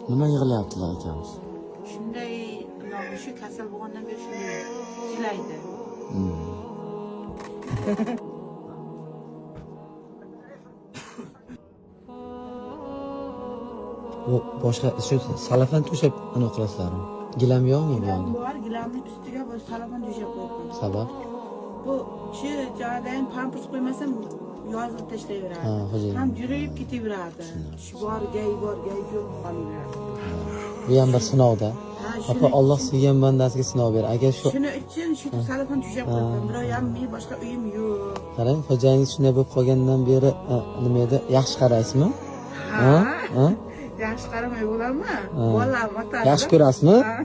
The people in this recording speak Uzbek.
Nima yig'layaptilar akamiz? Shunday shu kasal bo'lgandan beri shunday jilaydi. Bu boshqa shu salafan to'shab anaqa qilasizlarmi? Gilam yo'qmi bu Gilam yoqda? bor, gilamning ustiga bu salafan to'shab qo'yibman. Sabab? Bu shu joydan pampers qo'ymasam yozib tashlayveradi. Ha, xo'jayin. Ham yurib ketaveradi. Shu bor, gay bor, gay yo'q qolaveradi. Bu ham bir sinovda. Ha, Opa, shuni Alloh sevgan bandasiga sinov beradi. Agar shu shuni uchun shu salafan to'shab qo'yibman. Birov ham men boshqa uyim yo'q. qarang, xo'jayingiz shunday bo'lib qolgandan beri nima edi? Yaxshi qaraysizmi? Ha? Ha? Yaxshi qaramay bo'ladimi? Bolam, otasi. Yaxshi ko'rasizmi? Ha.